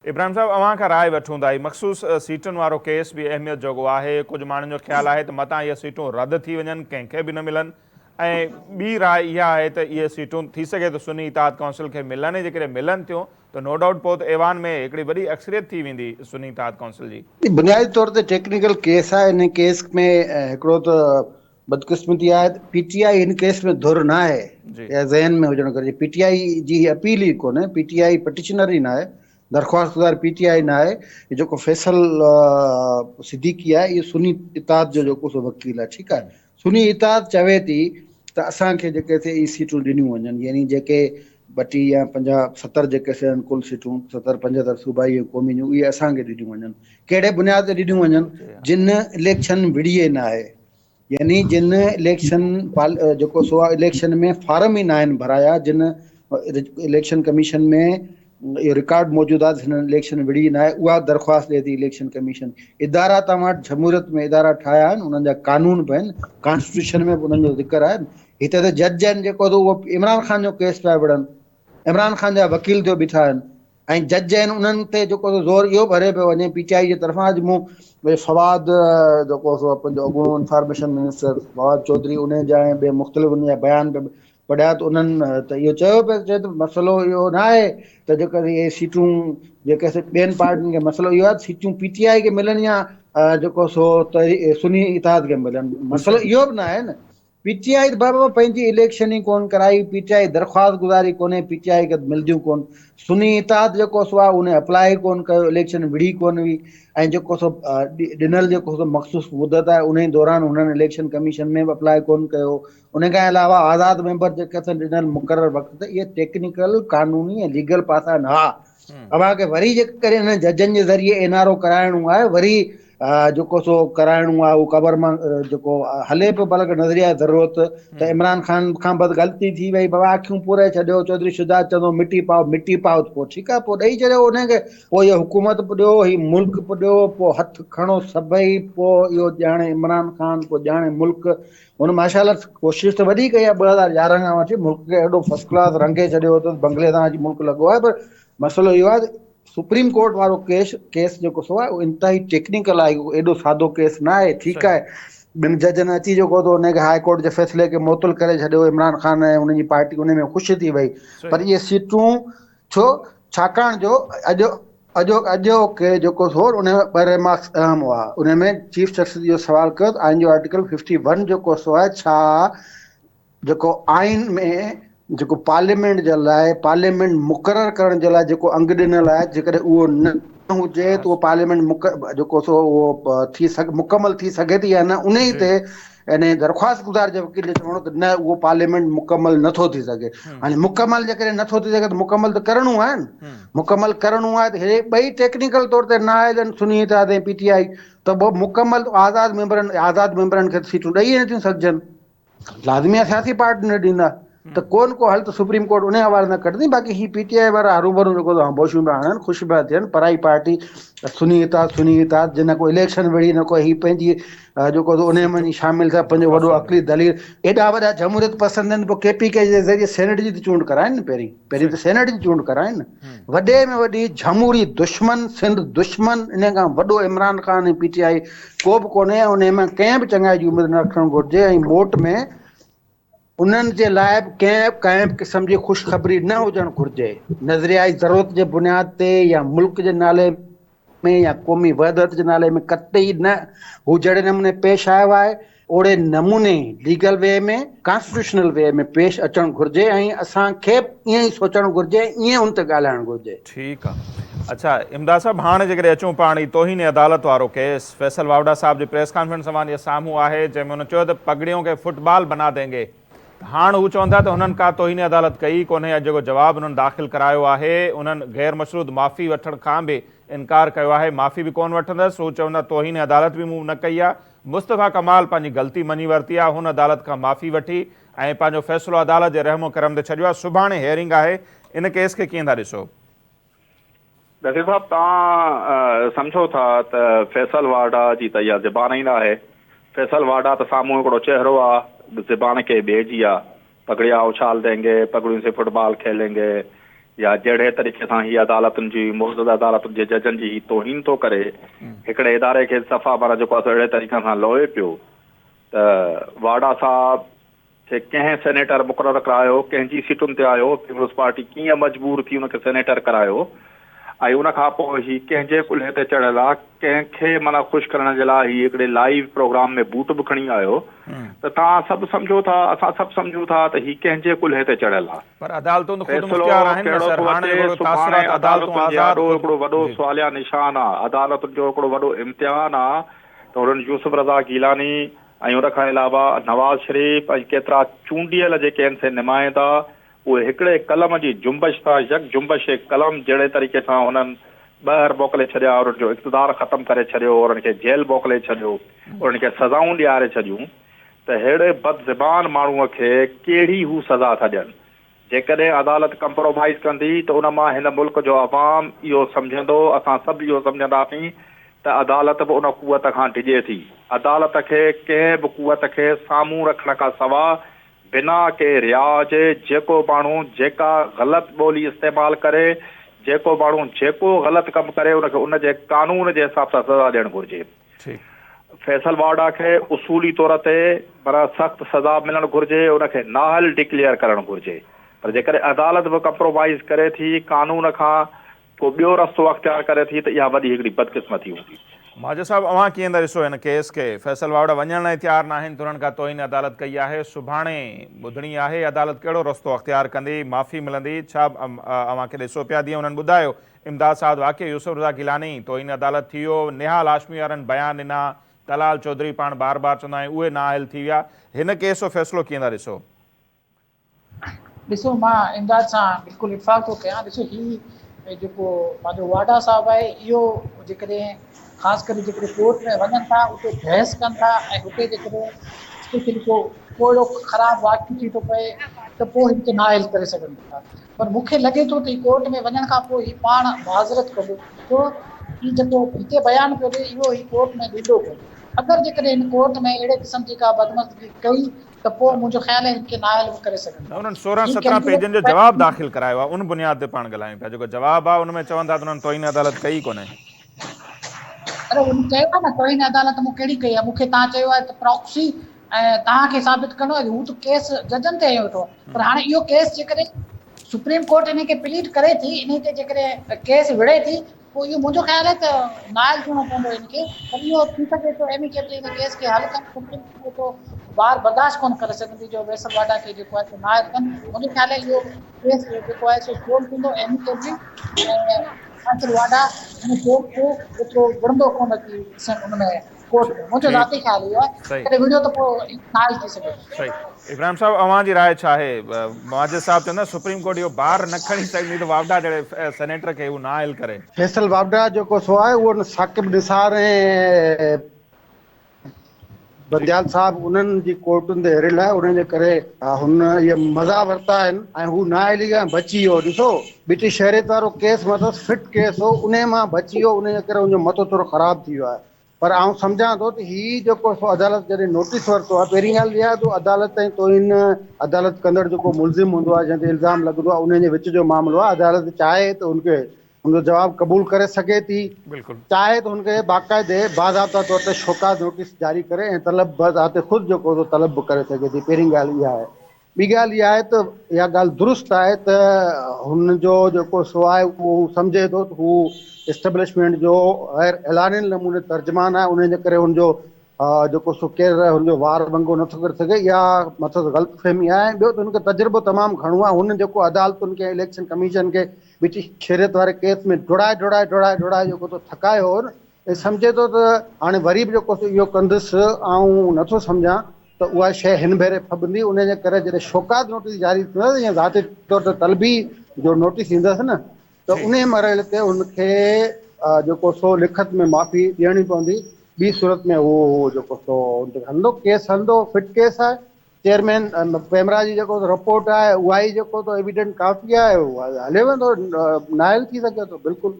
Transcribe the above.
ابراهيم صاحب اوهان کان راء وٺون ٿا هي مخصوص سيٽن وارو ڪيس به اهميت جوڳو آهي ڪجهه ماڻهن جو خيال آهي ته متان اهي سيٽون رد ٿي وڃن ڪنهن کي به نه ملن ۽ ٻي راء اها آهي ته اهي سيٽون ٿي سگهي ٿو سني اتحاد ڪائونسل کي ملن ۽ جيڪڏهن ملن ٿيون ته نو ڊائوٽ پوء ته ايوان ۾ هڪڙي وڏي اڪثريت ٿي ويندي سني اتحاد ڪائونسل جي. بنيادي طور تي ٽيڪنيڪل ڪيس آهي ان ڪيس ۾ هڪڙو ته بدقسمتي آهي ته پي ٽي آء هن ڪيس ۾ ڌر نه آهي اها ذهن ۾ هجڻ گهرجي پي ٽي آء جي هي اپيل ئي ڪونهي پي ٽي آء پٽيشنر ئي ناهي درخواستگذار پي ٽي آء ناهي هي جيڪو فيصل صديقي آهي اهو سني اتحاد جو جيڪو سو وڪيل آهي ٺيڪ آهي سني اتحاد چوي ٿي ته اسان کي جيڪي سي اهي سيٽون ڏنيون وڃن يعني جيڪي ٻٽيهه يا پنجاهه ستر جيڪي سي آهن ڪل سيٽون ستر پنجهتر صوبائي ۽ قومي جون اهي اسان کي ڏنيون وڃن ڪهڙي بنياد تي ڏنيون وڃن جن اليڪشن وڙهي ناهي يعني جن اليڪشن جيڪو سو اليڪشن ۾ فارم ئي ناهن ڀرايا جن اليڪشن ڪميشن ۾ اهو رڪارڊ موجود آهي هنن اليڪشن وڙهي ناهي اها درخواست ڏئي ٿي اليڪشن ڪميشن ادارا توهان وٽ جمهوريت ۾ ادارا ٺاهيا آهن انهن جا قانون به آهن ڪانسٽيٽيوشن ۾ به انهن جو ذڪر آهي هتي ته جج آهن جيڪو اهو عمران خان جو ڪيس پيا وڙهن عمران خان جا وڪيل ٿيو بيٺا آهن ۽ جج آهن انهن تي جيڪو سو زور اهو ڀري پيو وڃي پي ٽي آء جي طرفان اڄ مون فواد جيڪو سو پنهنجو اڳوڻو انفارميشن منسٽر فواد چوڌري ان جا ۽ ٻي مختلف ان جا بيان پي پڙهيا ته انهن ته اهو چيو پيو چي ته مسئلو اهو نه آهي ته جيڪا اهي سيٽون جيڪي سي ٻين پارٽين کي مسئلو اهو آهي ته سيٽون پي ٽي آء کي ملن يا جيڪو سو سني اتحاد کي ملن مسئلو اهو به نه آهي نه پي ٽي آء ته بابا پنهنجي اليڪشن ئي ڪون ڪرائي، پي ٽي آء درخواست گذاري ڪونهي، پي ٽي آء کي ملديون ڪون، سني اتحاد جيڪو سو آهي ان اپلاء ئي ڪون ڪيو، اليڪشن وڙهي ڪون هئي ۽ جيڪو سو ڏنل جيڪو سو مخصوص مدت آهي انهي دوران هنن اليڪشن ڪميشن ۾ به اپلاء ڪون ڪيو، ان کان علاوه آزاد ميمبر جيڪي اٿن ڏنل مقرر وقت تي اهي ٽيڪنيڪل قانوني ۽ ليگل پاسا آهن ها اوهان کي وري جيڪڏهن انهن ججن جي ذريعي اين آر او ڪرائڻو آهي وري جيڪو سو ڪرائڻو آهي اهو قبر مان جيڪو هلي پيو بلڪ نظريه ضرورت ته عمران خان کان بس غلطي ٿي وئي بابا اکيون پوري ڇڏيو چوڌري شجاعت چوندو مٽي پاء مٽي پاء ته پوء ٺيڪ آهي پوء ڏئي ڇڏيو ان کي پوء اهو حڪومت به ڏيو هي ملڪ به ڏيو پوء هٿ کڻو سڀئي پوء اهو ڄاڻي عمران خان پوء ڄاڻي ملڪ هن ماشاء الله ڪوشش ته وڏي ڪئي آهي 2011 کان وٺي ملڪ کي ايڏو فرسٽ ڪلاس رنگي ڇڏيو اٿس بنگلي تان اچي ملڪ لڳو آهي پر مسئلو اهو آهي سپريم ڪورٽ وارو ڪيس ڪيس جيڪو سو آهي اهو انتهائي ٽيڪنيڪل آهي ايڏو سادو ڪيس نه آهي ٺيڪ آهي ٻن ججن اچي جيڪو ته ان کي هاء ڪورٽ جي فيصلي کي معطل ڪري ڇڏيو عمران خان ۽ ان جي پارٽي ان ۾ خوش ٿي وئي پر اهي سيٽون ڇو ڇاڪاڻ جو اڄ اڄ اڄوڪي جيڪو سو ان ۾ ٻه ريمارڪس اهم هئا ان ۾ چيف جسٽس اهو سوال ڪيو ته آئين جو آرٽيڪل ففٽي ون جيڪو سو آهي ڇا جيڪو آئين ۾ جيڪو پارليامينٽ جي لاء پارليامينٽ مقرر ڪرڻ جي لاء جيڪو انگ ڏنل آهي جيڪڏهن اهو نه هجي ته اهو پارليامينٽ جيڪو سو اهو ٿي سگهي مڪمل ٿي سگهي ٿي يا نه انهي تي يعني درخواست گذار جي وڪيل جو چوڻ هو ته نه اهو پارليامينٽ مڪمل نه ٿو ٿي سگهي. هاڻي مڪمل جيڪڏهن نه ٿو ٿي سگهي ته مڪمل ته ڪرڻو آهي نه. مڪمل ڪرڻو آهي ته هي ٻئي ٽيڪنيڪل طور تي نه آهي ڄڻ سني اتحاد ۽ پي ٽي آء ته پوء مڪمل آزاد ميمبرن آزاد ميمبرن کي سيٽون ڏئي ئي نٿيون سگهجن. لازمي آهي سياسي پارٽيون نه ڏيندا ته ڪو نه ڪو حل ته سپريم ڪورٽ انهي حوالي سان ڪڍندي باقي هي پي ٽي آء وارا هروڀرو جيڪو سو هنبوشيون پيا هڻن خوش پيا ٿين پرائي پارٽي سني اتحاد سني اتحاد جن نه ڪو اليڪشن وڙهي نه ڪو هي پنهنجي جيڪو سو انهي ۾ وڃي شامل ٿيا پنهنجو وڏو عقلي دليل ايڏا وڏا جمهوريت پسند آهن پوء ڪي پي ڪي جي ذريعي سينيٽ جي ته چونڊ ڪرائين نه پهرين پهرين ته سينيٽ جي چونڊ ڪرائين نه وڏي ۾ وڏي جمهوري دشمن سنڌ دشمن انهي کان وڏو عمران خان ۽ پي ٽي آء ڪو به ڪونهي انهي مان ڪنهن به چڱائي جي اميد نه رکڻ گهرجي ۽ موٽ ۾ انهن جي لاء به ڪنهن ڪنهن به قسم جي خوشخبري نه هجڻ گهرجي. نظريائي ضرورت جي بنياد تي يا ملڪ جي نالي ۾ يا قومي وحدت جي نالي ۾ قطعي نه. هو جهڙي نموني پيش آيو آهي، اوڙي نموني ليگل وي ۾، ڪانسٽيٽيوشنل وي ۾ پيش اچڻ گهرجي ۽ اسان کي به ائين ئي سوچڻ گهرجي ۽ ائين ان تي ڳالهائڻ گهرجي. ٺيڪ آ. اڇا امداد صاحب هاڻ جيڪڏهن اچون پاڻ هي توهين عدالت وارو ڪيس فيصل واوڊا صاحب جي پريس ڪانفرنس اوهان جي سامهون آهي جنهن ۾ هن چيو ته پڳڙيون کي فٽ بال بنا دينگي ته هاڻ هو چون ٿا ته هنن ڪا توهين عدالت ڪئي ئي ڪونهي اڄ جيڪو جواب هنن داخل ڪرايو آهي انهن غير مشروط معافي وٺڻ کان به انڪار ڪيو آهي معافي به ڪونه وٺندس هو چون ٿا توهين عدالت به مون نه ڪئي آهي مصطفيٰ ڪمال پنهنجي غلطي مڃي ورتي آهي هن عدالت کان معافي وٺي ۽ پنهنجو فيصلو عدالت جي رحم و ڪرم تي ڇڏيو آهي سڀاڻي هيئرنگ آهي ان ڪيس کي ڪيئن ٿا ڏسو؟ نصير صاحب توهان سمجهو ٿا ته فيصل واڍا جي ته اها زبان ئي ناهي. فيصل واڍا ته سامهون هڪڙو چهرو آ، زبان ڪنهن ٻئي جي آ. پگڙيا اڇال دينگي، پگڙيون سي فٽ بال کيلينگي يا جهڙي طريقي سان هي عدالتن جي معزز عدالتن جي ججن جي هي توهين ٿو ڪري، هڪڙي اداري کي صفا معنيٰ جيڪو آهي سو اهڙي طريقي سان لوئي پيو ته واڊا صاحب کي ڪنهن سينيٽر مقرر ڪرايو، ڪنهن جي سيٽن تي آيو، پيپلز پارٽي ڪيئن مجبور ٿي ان کي سينيٽر ڪرايو ۽ ان کان پوء هي ڪنهن جي ڪلهي تي چڙهيل آ، ڪنهن کي معنيٰ خوش ڪرڻ جي لاء هي هڪڙي لائيو پروگرام ۾ بوٽ به کڻي آيو ته توهان سڀ سمجهو ٿا، اسان سڀ سمجهون ٿا ته هي ڪنهن جي ڪلهي تي چڙهيل آ. پر عدالتون ته خود فيصلو مختيار آهن نه ڪهڙو سر ٿو هاڻ اچي، هڪڙو سڀاڻي تاثرات عدالتون عدالتن جي آزاد آڏو خود هڪڙو وڏو جي. سواليا نشان آ، عدالتن جو هڪڙو وڏو امتحان آ ته انهن يوسف رضا گيلاني ۽ ان کان علاوه نواز شريف ۽ ڪيترا چونڊيل جيڪي آهن سي نمائندا اهي هڪڙي قلم جي جنبش سان يڪ جنبش قلم جهڙي طريقي سان انهن ٻاهر موڪلي ڇڏيا انهن جو اقتدار ختم ڪري ڇڏيو انهن کي جيل موڪلي ڇڏيو انهن کي سزائون ڏياري ڇڏيون ته ههڙي بدزبان ماڻهوء کي ڪهڙي هو سزا ٿا ڏين؟ جيڪڏهن عدالت ڪمپرومائيز ڪندي ته ان مان هن ملڪ جو عوام اهو سمجهندو، اسان سڀ اهو سمجهنداسين ته عدالت به ان قوت کان ڊڄي ٿي. عدالت کي ڪنهن به قوت کي سامهون رکڻ کان سوا بنا ڪنهن رياء جي جيڪو ماڻهو جيڪا غلط ٻولي استعمال ڪري، جيڪو ماڻهو جيڪو غلط ڪم ڪري ان کي ان جي قانون جي حساب سان سزا ڏيڻ گهرجي. ٺيڪ. فيصل واڊا کي اصولي طور تي معنيٰ سخت سزا ملڻ گهرجي، ان کي نااهل ڊڪليئر ڪرڻ گهرجي پر جيڪڏهن عدالت به ڪمپرومائيز ڪري ٿي، قانون کان ڪو ٻيو رستو اختيار ڪري ٿي ته اها وڏي هڪڙي بدقسمتي هوندي. ماجد صاحب اوهان ڪيئن ٿا ڏسو هن ڪيس کي؟ فيصل واوڊا وڃڻ لاء تيار ناهن ته انهن کان توهين عدالت ڪئي آهي، سڀاڻي ٻڌڻي آهي، عدالت ڪهڙو رستو اختيار ڪندي، معافي ملندي ڇا اوهان کي ڏسو پيا جيئن انهن ٻڌايو امداد سعد واقعي يوسف رضا گيلاني توهين عدالت ٿي ويو، نهال هاشمي وارن بيان ڏنا، طلال چوڌري پاڻ بار بار چوندا آهن اهي نااهل ٿي ويا، هن ڪيس جو فيصلو ڪيئن ٿا ڏسو؟ ڏسو مان امداد سان بلڪل اتفاق ٿو ڪيان ڏسو هي جيڪو پنهنجو واڊا صاحب آهي اهو جيڪڏهن خاص ڪري جيڪڏهن ڪورٽ ۾ وڃن ٿا اتي بحث ڪن ٿا ۽ اتي جيڪڏهن اسپيشلي ڪو ڪو اهڙو خراب واقعو ٿي ٿو پئي ته پوء هن کي نااهل ڪري سگهن ٿا پر مون کي لڳي ٿو ته هي ڪورٽ ۾ وڃڻ کان پوء هي پاڻ معذرت ڪندو ڇو هي جيڪو هتي بيان پيو ڏي اهو هي ڪورٽ ۾ ڏيندو ڪونه اگر جيڪڏهن هن ڪورٽ ۾ اهڙي قسم جي ڪا بدمزگي ڪئي ته پوء منهنجو خيال آهي هن کي نااهل به ڪري سگهن نه ٿا انهن 16 هي 17 پيجن جو ڪيلڪيوليٽ جواب داخل ڪرايو آهي ان بنياد تي پاڻ ڳالهايون پيا جيڪو جواب آهي ان ۾ چون ٿا ته انهن توهين عدالت ڪئي ئي ڪونهي. اري هن چيو آهي نه توهين عدالت مون ڪهڙي ڪئي آهي مون کي توهان چيو آهي ته پراڪسي ۽ توهان کي ثابت ڪرڻو آهي هو ته ڪيس ججن تي هنيو ويٺو آهي پر هاڻي اهو ڪيس جيڪڏهن سپريم ڪورٽ انهي کي پليڊ ڪري ٿي انهي تي جيڪڏهن ڪيس وڙهي ٿي پوء اهو منهنجو خيال آهي ته نااهل ٿيڻو پوندو هن کي پر اهو ٿي سگهي ٿو ايميڪيبلي ان ڪيس کي حل ڪن سپريم ڪورٽ ايترو بار برداشت ڪونه ڪري سگهندي جو فيصل واڊا کي جيڪو آهي سو نااهل ڪن منهنجو خيال آهي اهو ڪيس جيڪو آهي سو سولو ٿيندو ايميڪيبلي ۽ فيصل واڊا ان ڪيس کي ايترو وڙهندو ڪونه اچي ان ۾ ڪورٽ ۾ منهنجو ذاتي خيال اهو آهي ڪڏهن وڙهيو ته پوء نااهل ٿي سگهي ٿو. صحيح ابراهيم صاحب اوهان جي راء ڇا آهي ماجد صاحب چون ٿا سپريم ڪورٽ اهو بار نه کڻي سگهندي ته واپڊا جهڙي سينيٽر کي هو نااهل ڪري. فيصل واپڊا جيڪو سو آهي اهو ثاقب نثار ۽ بنديال صاحب انهن جي ڪورٽن تي هريل آهي انهن جي ڪري هن اهي مزا ورتا آهن ۽ هو نااهلي کان بچي ويو ڏسو ٻٽي شهريت وارو ڪيس مٿس فٽ ڪيس هو انهي مان بچي ويو انهي جي ڪري ان جو مٿو ٿورو خراب ٿي ويو آهي پر آئون سمجهان ٿو ته هي جيڪو سو عدالت جڏهن نوٽيس ورتو آهي پهرين ڳالهه اها ته عدالت ۽ توهين عدالت ڪندڙ جيڪو ملزم هوندو آهي جنهن تي الزام لڳندو آهي انهي جي وچ جو معاملو آهي عدالت چاهي ته ان کي ان جو جواب قبول ڪري سگهي ٿي چاهي ته ان کي باقاعدي باضابطا طور تي شوڪاز نوٽيس جاري ڪري ۽ طلب بذات خود جيڪو سو طلب به ڪري سگهي ٿي پهرين ڳالهه اها آهي ٻي ڳالهه اها آهي ته اها ڳالهه درست آهي ته هن جو جيڪو سو آهي اهو هو سمجهي ٿو ته هو اسٽيبلشمينٽ جو غير اعلانيل نموني ترجمان آهي ان جي ڪري هن جو جيڪو سو ڪير هن جو وار ونگو نٿو ڪري سگهي اها مٿس غلط فهمي آهي ۽ ٻيو ته هن کي تجربو تمام گهڻو آهي هن جيڪو عدالتن کي اليڪشن ڪميشن کي ٻٽي شهريت واري ڪيس ۾ ڊوڙائي ڊوڙائي ڊوڙائي ڊوڙائي جيڪو ٿو ٿڪايو هو نه ۽ سمجهي ٿو ته هاڻي وري به جيڪو سو اهو ڪندس آئون نٿو سمجهان ته اها شيء هن ڀيري ڦٻندي، انهيء جي ڪري جڏهن شوڪاز نوٽيس جاري ٿيندس يا ذاتي طور تي طلبي جو نوٽيس ايندس نه ته انهيء مرحلي تي هن کي جيڪو سو لکت ۾ معافي ڏيڻي پوندي، ٻي صورت ۾ هو جيڪو سو ان تي هلندو، ڪيس هلندو، فٽ ڪيس آهي، چيئرمين پيمرا جي جيڪو رپورٽ آهي اها ئي جيڪو سو ايويڊنٽ ڪافي آهي، هلي ويندو، نااهل ٿي سگهي ٿو بلڪل.